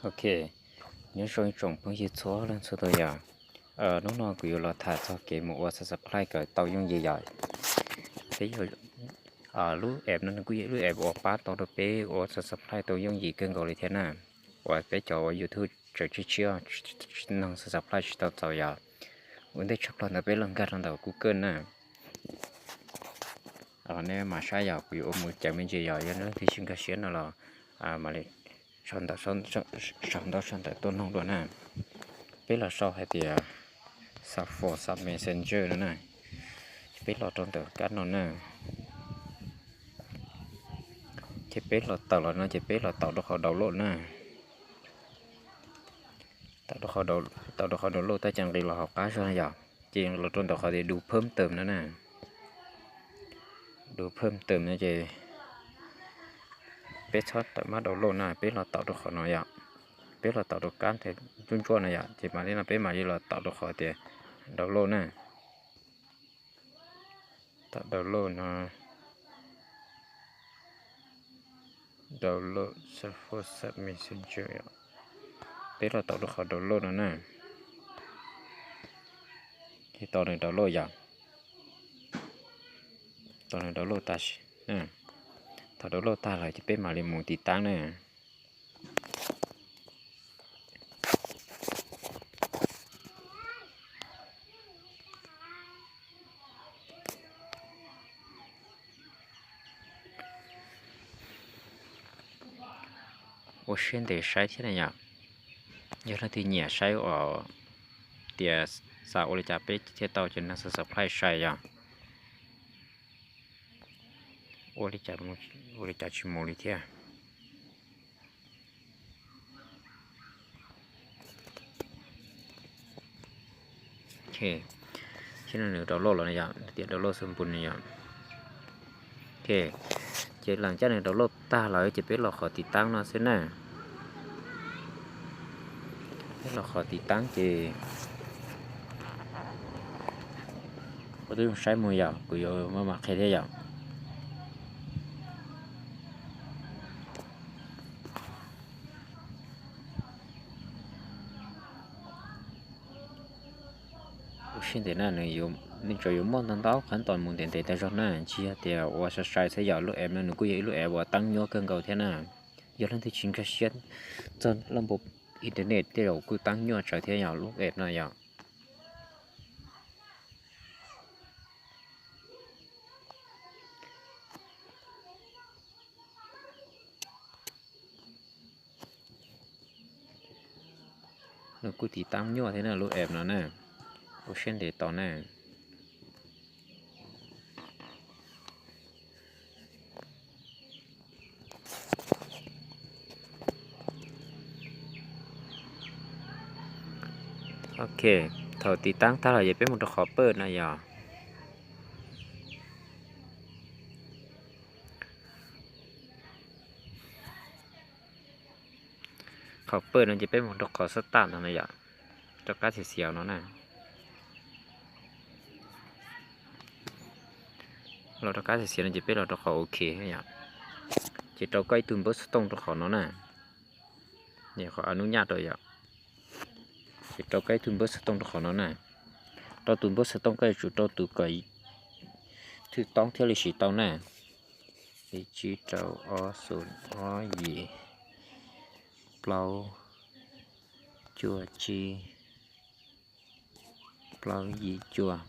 Ok, nyob zoo ib tsoom phooj ywg txhua leej txhua tus yom. Hnub no kuv yuav los tham txog kev mus ua subscribe kom tau yooj yim yom. Peb yog lub app no nws kuj yog lub app uas pab tau rau peb ua subscribe tau yooj yim kawg nkaus li thiab na. Uas peb cov ua YouTube tseem tshiab tshiab, tsis noog subscribe tsis tau txaus yom. Ua ntej tshaj plaws ntawd peb los nkag rau ntawm Google na. Nej mam saib yom, kuv yuav ua mus ceev me ntsis yom, yog leej twg tsis nkag siab no los mam li sau ntawv sau ntawv tuaj noog dua na. Peb los sau hais tias Xaphos Messenger no na. Peb los rau ntawm kab no na. Ces peb los tawm los no ces peb los taus rau qhov download na. Taus rau qhov download tab sis nqis los hauv qab zog na yom. Ces los rau ntawm qhov tias dub phwm tawm no na. Dub phwm tawm no ces peb txhob tawm mab download na, peb los taus rau qhov no yom. Peb los taus rau kab ntawm ntsuab ntsuab no yom, ces mam li no peb mam li los taus rau qhov tias download na. Taus download no, download Xaphos Messenger yom. Peb los taus rau qhov download no na. Ces tos nws download yom. Tos nws download tag, thaum download tag lawm ces peb mam li mus tiv taab na. Ua siab ntev saib thiab na yom. Yog leej twg nyiam saib uas tias xav ua li cas peb thiaj tau ces nab subscribe sai yom. Ua li cas tsis mus li thiab. Ces nws download los no yom, tias download xwb npu no yom. Ces leej caj nws download tag lawm ces peb los qhov tiv taab no xwb na. Peb los qhov tiv taab ces ua tib zoo saib mus yom, kuv yuav maj mam qhia thiab yom. Ua siab ntev na, nws tsuas yuav muaj ntau ntau qhov tos mus ntev ntev tag zog na, tsis yog tias ua sai sai xwb yom. Lub app no nws kuj yog ib lub app uas taab nyuaj kawg nkaus thiab na. Yog leej twg tsis nkag siab txog laj npua internet tej zaum kuj taab nyuaj tsawv thiab yom lub app no yom. Nws kuj tiv taab nyuaj thiab na lub app no na. Ua siab ntev tos na. Ok, thaum tiv taab tag lawm ces peb mus rau qhov pawj no yom. Qhov pawj no ces peb mus rau qhov xab tam no na yom, rau qab xiav xiav no na. Los rau qab xiav xiav no ces peb los rau qhov ok yom. Ces rau koj ib tug npawb xov tooj rau qhov no na. Qhov a nub nyaj rau yom. Ces rau koj ib tug npawb xov tooj rau qhov no na. Rau tus npawb xov tooj koj yuav tsum rau tus kom thwj toob thiaj li siv tau na. Ib tsib rau ob xoom ob yim plaub cuaj tsib plaub yim cuaj.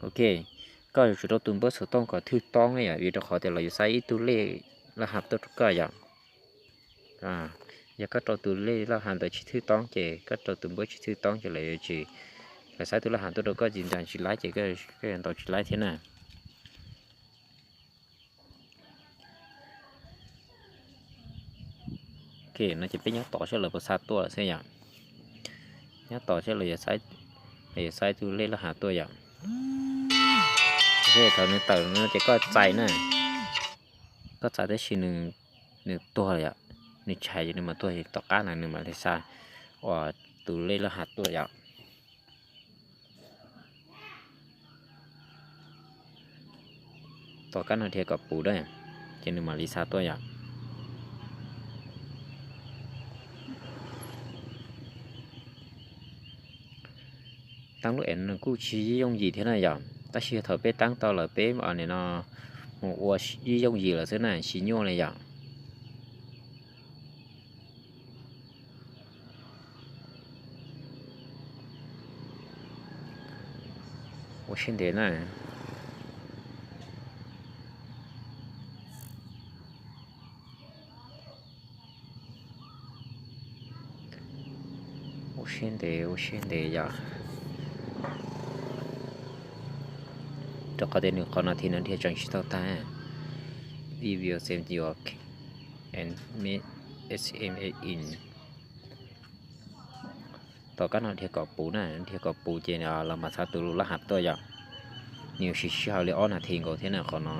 Ok, koj yuav tsum rau tus npawb xov tooj kom thwj toob yom, vim rau qhov tias lawv yuav xa ib tug lej laj has tuaj rau koj yom. Yog koj rau tus lej laj has ntawd tsis thwj toob ces koj rau tus npawb tsis thwj toob ces lawv yuav tsis, lawv xa ib tug laj has tuaj rau koj tsis ntas tsis laib ces koj yuav ntaus tsis laib thiab na. Ok, no ces peb nyob tod saib lawv puas xa tuaj xwb yom. Nyob tod saib lawv yuav xa ib tug lej laj has tuaj yom. Thaum nws tawm no ces koj txais na, koj txais tab sis nws tuag yom, nws tshais nws mam tuag, tom qab no nws mam li xa uas tus lej laj has tuaj yom. Tom qab no dhia kom puv da, ces nws mam li xa tuaj yom. Teeb lub app no kuj tsis yooj yim thiab na yom, tab sis thaum peb teeb tau lawm peb nim no mus ua yooj yim lawm xwb na, tsis nyuaj li yom. Ua siab ntev na. Ua siab ntev, ua siab ntev yom. Rau qhov tias nws qhov no thiab no dhia tseem tsis tau tag. It will save your and make S M A in. Tom qab no dhia kom puv na, dhia kom puv ces los mam xa tus laj hav tuaj yom. Nws yuav siv sij hawm li ob nas this nkaus thiab na qhov no.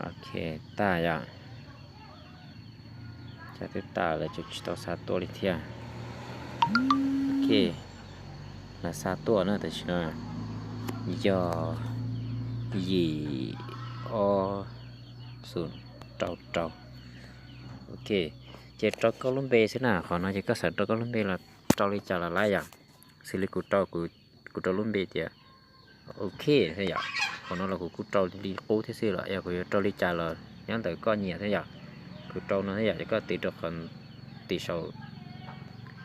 Ok, tag yom. Cas twb tag lawm, tsis tau xa tuaj li thiab. Ok, lawv xa tuaj na, tam sim no yog yim ob xoom rau rau. Ok, ces rau koj lub npe xwb na, qhov no ces koj xav rau koj lub npe los rau li cas los lawm yom. Xws li kuv rau, kuv rau lub npe tias Ok thiab yom. Qhov no los kuv kuj rau li qub thiab xwb los yog kuv yuav rau li cas los nyob ntawm koj nyiam thiab yom. Kuv rau no thiab yom, ces koj tiv rau qhov, tiv saum,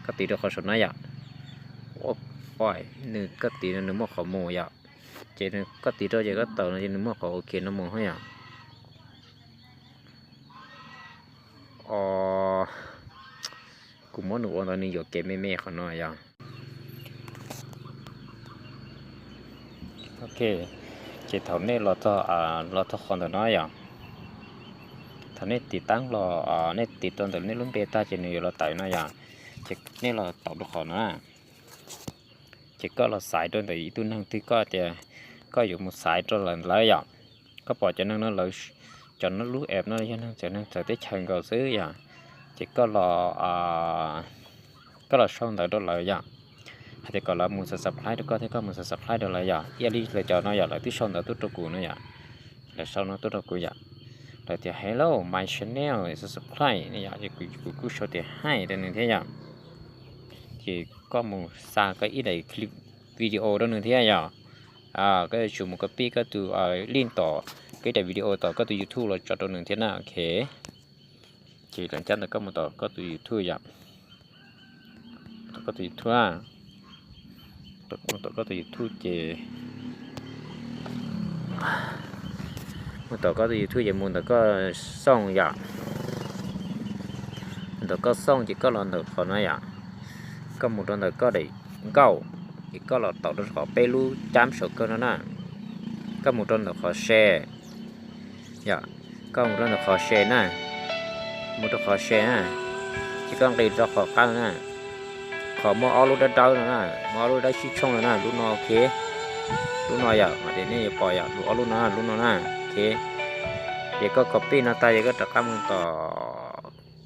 koj tiv rau qhov saum no yom. Nws koj tiv no nws muaj qhov mus yom, ces koj tiv rau ces koj taus no ces nws muaj qhov ok no mus thiab yom. O, kuv muab nws ua ntawd nws yuam kev me me qhov no yom. Ok, ces thaum nej los txog, los txog qhov ntawm no yom, thaum nej tiv tab los, nej tiv tau ntawm nej lub npe tag ces nws yuav los tawm no yom. Ces nej los taus rau qhov no, ces koj los xaiv rau ntawm ib tug neeg twg koj tias koj yuav mus xaiv rau lawv yom. Koj pom cov neeg no lawv, cov no lub app no yog neeg txawv, neeg txawv teb chaws nkaus xwb yom. Ces koj los, koj los sau ntawv rau lawv yom, hais tias kom lawv mus subscribe rau koj thiab koj mus subscribe rau lawv yom. Ib yam li lawv cov no yom, lawv twb sau ntawv tuaj rau kuv no yom. Lawv sau no tuaj rau kuv yom, lawv tias hello my channel, subscribe no yom, ces kuv kuj sau tias hi rau nws thiab yom. Ces koj mus xa koj ib daim clip video rau nws thiab yom. Koj yuav tsum mus copy koj tus link tom, koj ib daim video tom koj tus YouTube los tso rau nws thiab na, ok. Ces lawv cab ntawm koj mus tom koj tus YouTube yom. Tom koj tus YouTube, mus tom koj tus YouTube ces, mus tom koj tus YouTube ces mus ntawm koj xooj yom. Mus ntawm koj xooj ces koj los ntawm qhov no yom. Koj mus rau ntawm koj daim nkauj, ces koj los taus rau qhov peb lub cab saum kawg no na. Koj mus rau ntawm qhov share yom, koj mus rau ntawm qhov share na, mus rau qhov share na, ces koj nqis rau qhov qab no na, qhov muaj ob lub dawb dawb no na, muaj ob lub dawb sib tshooj no na, lub no ok, lub no yom, mas tias nej yuav pom yom, lub ob lub no, lub no na, ok. Ces koj copy no tag ces koj rov qab mus tom,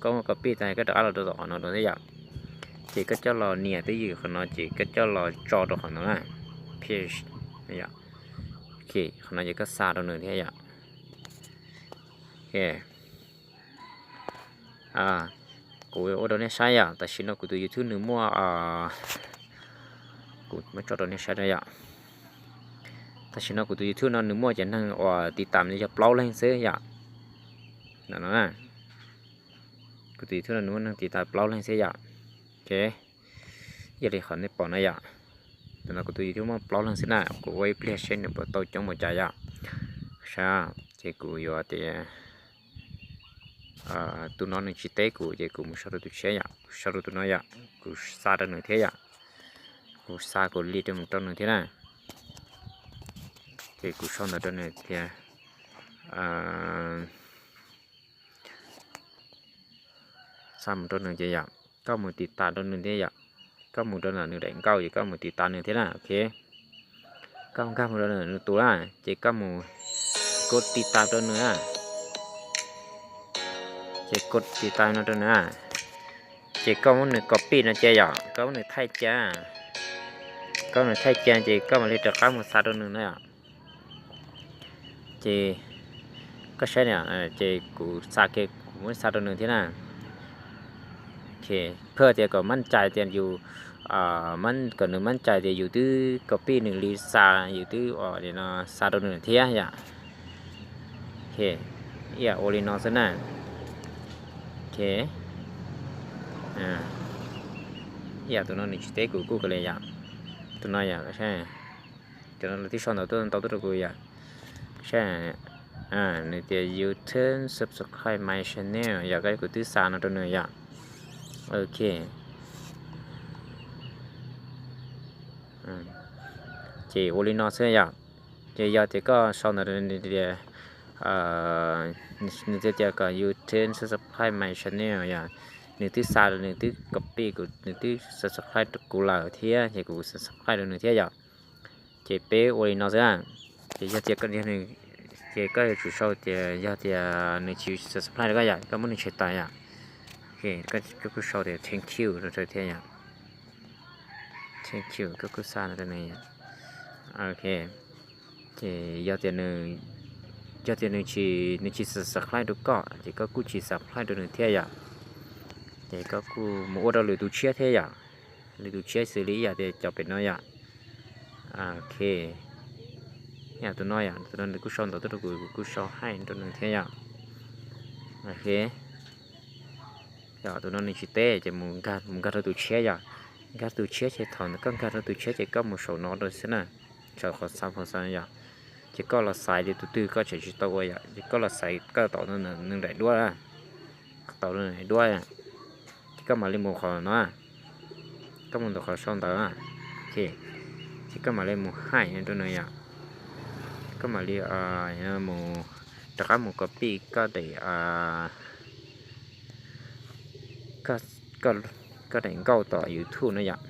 koj mus copy tag koj rov qab los rau tom qhov no dua thiab yom. Ces koj coj los nias twj ywm qhov no ces koj coj los tso rau qhov no na, paste, ok, qhov no ces koj xa rau nws thiab yom. Kuv ua rau nej saib yom, tam sim no kuv tus YouTube nws muaj, kuv muab tso rau nej saib na yom. Tam sim no kuv tus YouTube no nws muaj cov neeg uas tiv tam li yog plaub leeg xwb yom. No, kuv tus YouTube no nws muaj neeg tiv tam plaub leeg xwb yom. Ok, ib yam li qhov nej pom na yom. Tam no kuv tus YouTube muaj plaub leeg xwb na, kuv ua ib pliag seb nws puas tau coob npaum cas yom. Saib, ces kuv yuav tias tus no nws tsis teb kuv ces kuv mus sau rau tus tshiab yom, kuv sau rau tus no yom, kuv xa rau nws thiab yom. Kuv xa kuv link rau mus rau nws thiab na. Ces kuv sau ntawv rau nws tias, xa mus rau nws ces yom, koj mus tiv tam rau nws thiab yom. Koj mus rau ntawm nws daim nkauj ces koj mus tiv tam nws thiab na, ok. Koj nkag mus rau ntawm nws tus na, ces koj mus kod tiv tam rau nws na. Ces kod tiv tam no rau nws na. Ces koj muab nws copy no cia yom, koj muab nws thaij cia, koj muab nws thaij cia ces koj mam li rov qab mus xa rau nws no yom. Ces koj saib na, ces kuv xa kiag, kuv muab xa rau nws thiab na. Phaj tias kom mab cais tias yus, kom nws mab cais tias yus twb copy nws li xa, yus twb ua li no xa rau nws thiab yom. Ib yam ua li no xwb na. Ib yam tus no nws tsis teb kuv kuj kav liam yom. Tus no yom, cov no lawv twb sau ntawv tuaj ntau tuaj rau kuv yom. Saib, nws tias you turn subscribe my channel yom, koj kuv twb xa no rau nws yom. Ok. Ces ua li no xwb yom. Ces yog tias koj sau ntawd tias, nws tias kom you turn subscribe my channel yom, nws twb xa, nws twb copy kuv, nws twb subscribe rau kuv lawm thiab ces kuv subscribe rau nws thiab yom. Ces peb ua li no xwb. Ces yog tias, ces koj yuav tsum sau tias yog tias nws tsis subscribe rau koj yom, koj muab nws tshem tas yom. Koj kuj sau tias thank you rau thiab yom. Thank you, koj kuj xa no rau nws yom. Ok. Ces yog tias nws, yog tias nws tsis, nws tsis subscribe rau koj ces koj kuj tsis subscribe rau nws thiab yom. Ces koj kuj mus ua rau lwm tus tshiab thiab yom. Lwm tus tshiab xws li ib yam tias cov pem no yom. Ok. Ib yam tus no yom, tus no nws kuj sau ntawv tuaj rau kuv, kuv kuj sau hi rau nws thiab yom. Ok. Yog tus no nws tsis teb ces mus nkag, mus nkag rau tus tshiab yom. Nkag rau tus tshiab ces thaum koj nkag rau tus tshiab ces koj mus saum no rau xwb na. Saum qhov xav pos xav yom. Ces koj los xaiv li tus twg koj tseem tsis tau ua yom, ces koj los xaiv koj tom nws daim duab, tom nws daim duab. Ces koj mam li mus qhov no, koj mus ntawm qhov sau ntawv, ces koj mam li mus hi rau nws yom. Koj mam li mus, rov qab mus copy koj daim, koj daim nkauj tom YouTube no yom.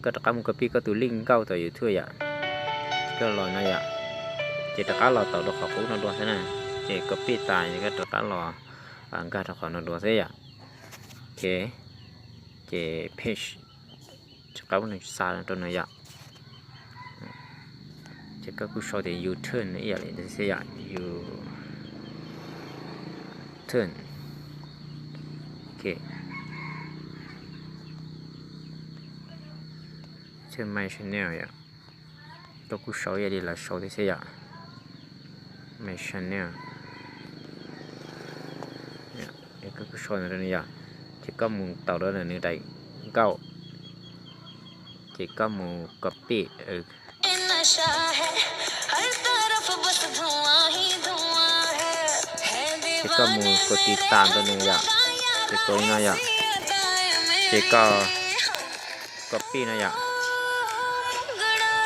Koj rov qab mus copy koj tus link nkauj tom YouTube yom. Koj los no yom, ces rov qab los tau rau qhov qub no dua xwb na. Ces copy tas ces koj rov qab los nkag rau qhov no dua xwb yom. Ok, ces page rov qab mus xa rau nws yom. Ces koj kuj sau tias you turn ib yam li ntawd xwb yom, you turn. Ok, turn my channel yom. Koj kuj sau ib yam li lawv sau thiab xwb yom, my channel. Koj kuj sau ntawd rau nws yom, ces koj mus tau rau nws daim nkauj, ces koj mus copy, ces koj mus kos tiv tas rau nws yom, ces kos li no yom, ces koj copy no yom,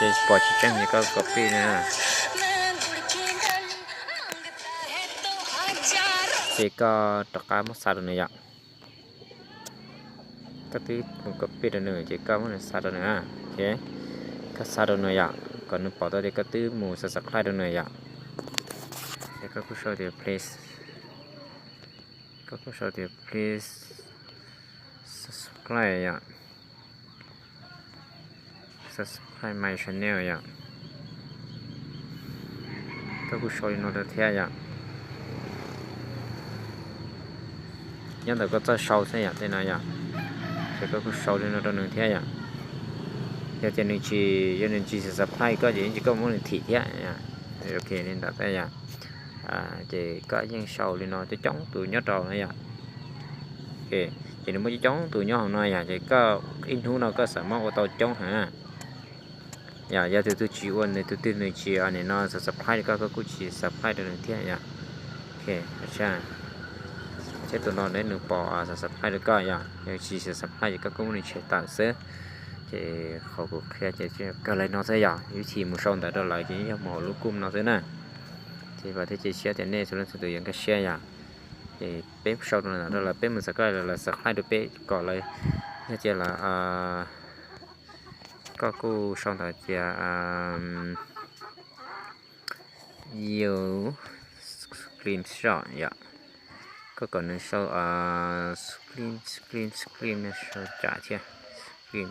ces pom tsis tseeb ces koj copy no, ces koj rov qab muab xa rau nws yom. Koj twb mus copy rau nws ces koj muab nws xa rau nws, ok, koj xa rau nws yom, kom nws pom tau tias koj twb mus subscribe rau nws yom. Ces koj kuj sau tias please, koj kuj sau tias please subscribe yom, subscribe my channel yom. Koj kuj sau li no rau thiab yom. Nyob ntawm koj txoj sau xwb yom, tej no yom. Ces koj kuj sau li no rau nws thiab yom. Yog tias nws tsis, yog nws tsis subscribe koj ces yeej tsis, koj muab nws thim thiab. Ok, li ntawd thiab yom. Ces koj yeej sau li no coob coob tus nyob rau no yom. Ces nws muaj coob coob tus nyob hauv no yom, ces koj ib hnub no koj xam mab ua tau coob heev. Yog, yog tus twg tsis ua, nws tus twg nws tsis nim no subscribe rau koj, koj kuj tsis subscribe rau nws thiab yom. Thiab tus no nws pom subscribe rau koj yom, yog tsis subscribe ces koj kuj muab nws tshem tawm xwb. Ces qhov kuv qhia ces kawg li no xwb yom, ib chim mus sau ntawv rau lawv ces yog mus hauv lub kub no xwb na. Ces vam thiab cia siab tias nej txhua leej txhua tus yuav nkag siab yom. Ces peb sau rau ntawd rau lawv, peb mus subscribe, lawv subscribe rau peb kom lawv, yog tias lawv, koj kuj sau ntawd tias you screenshot yom. Koj kom nws sau screen, screen, screen, sau cas thiab? Screen,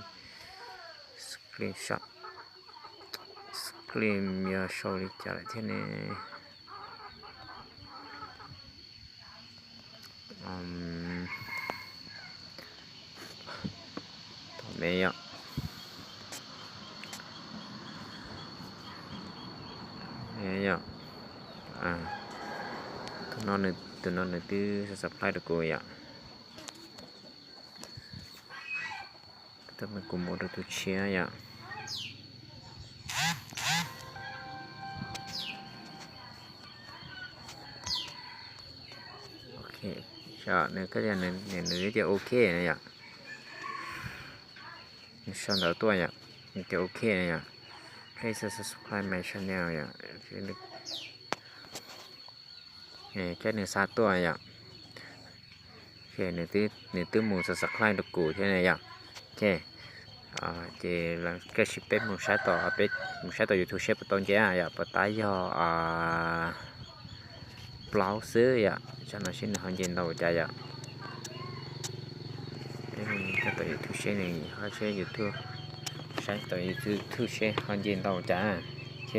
screenshot, screen yog sau li cas lawm thiab ne? Tom me yom. Yom. Tus no nws twb subscribe rau kuv yom. Tab kuv mus rau tus tshiab yom. Ok, nws, nws tias ok na yom. Nws sau ntawv tuaj yom, nws tias ok na yom. Please subscribe my channel yom. Thiab nws xa tuaj yom. Nws twb mus subscribe rau kuv thiab ne yom. Ok, ces koj sim peb mus saib tom, peb mus saib tom YouTube seb puas tau nce yom, puas tab yog plaub xwb yom, tsam no seb nws ho nce ntau cas yom. Peb mus tom YouTube seb nws ho seb YouTube, saib tom YouTube seb ho nce ntau cas. Ok.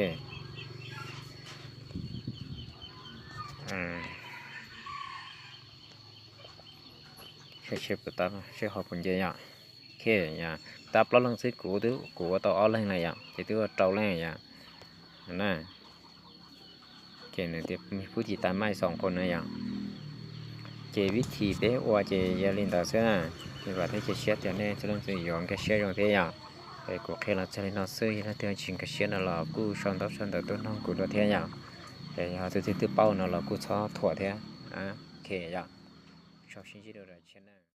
Seb, seb puas tab, seb ho puas nce yom. Ok, tab plaub leeg xwb, kuv, kuv ua tau ob leeg lawm yom, ces twb ua rau leej yom. Ces nws tias pub tiv tas maj xoom qhov no yom. Ces vib thim peb ua ces yog li ntawd xwb na. Ces vam thiab cia siab tias nej txhua leej txhua tus yuav nkag siab zoo thiab yom. Es kuv qhia los txog li no xwb, yog leej twg tsis nkag siab no los kuj sau ntaub sau ntawv tuaj noog kuv dua thiab yom. Es yog tus twg twb paub no los kuj txhob thuam thiab. Ok yom. Sau sib ntsib dua rau channel.